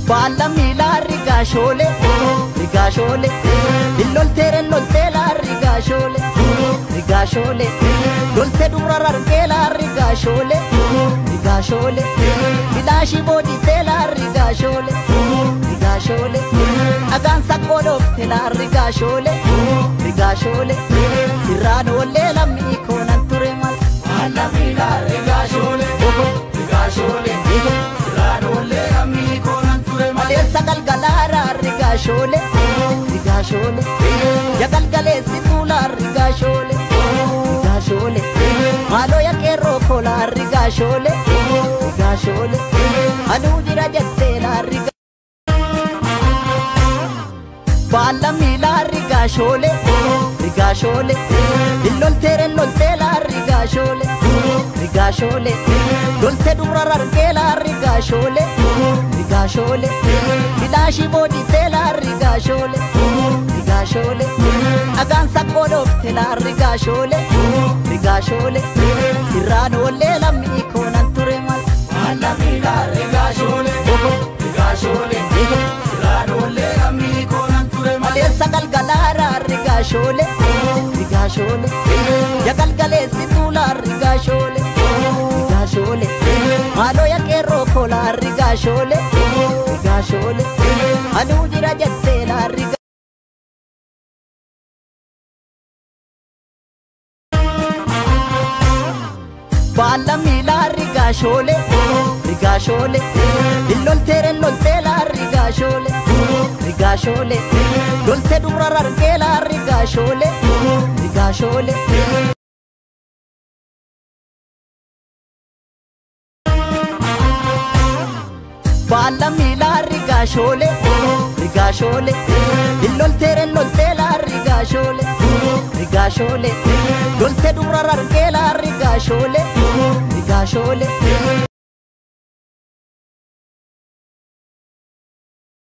Baala miilaa rigaashoolee rigaashoolee lolteere lolteelaa rigaashoolee rigaashoolee lolte dura rargeelaa rigaashoolee rigaashoolee bilaashii booditeelaa rigaashoolee rigaashoolee dhagaan saqqoodhoofteelaa rigaashoolee rigaashoolee sirraan oollee lammii koonan ture mal. Baala miilaa rigaashoolee rigaashoolee sirraan oollee lammii koonan ture mal. Maleessa galgalaaraa rigaashoolee rigaashoolee ya galgaleessi tuulaa rigaashoolee rigaashoolee maaloo ya qeerroo koolaa rigaashoolee rigaashoolee anuu jira jetteelaa riga. Baala miilaa rigaashoolee rigaashoolee lolteere lolteelaa rigaashoolee rigaashoolee lolte dura rargeelaa rigaashoolee rigaashoolee bilaashii booditeelaa rigaashoolee rigaashoolee dhagaan saqqoodhoofteelaa rigaashoolee rigaashoolee sirraan oollee lammii koonan ture mal. Baala miilaa rigaashoolee rigaashoolee sirraan oollee lammii koonan ture mal. Maleessa galgalaaraa rigaashoolee rigaashoolee ya galgaleessi tuulaa rigaashoolee rigaashoolee maaloo ya qeerroo koolaa rigaashoolee rigaashoolee anuu jira jetteelaa riga. Baala miilaa rigaashoolee rigaashoolee lolteere lolteelaa rigaashoolee rigaashoolee lolte dura rargeelaa rigaashoolee rigaashoolee. Baala miilaa rigaashoolee rigaashoolee lolteere lolteelaa rigaashoolee rigaashoolee lolte dura rargeelaa rigaashoolee rigaashoolee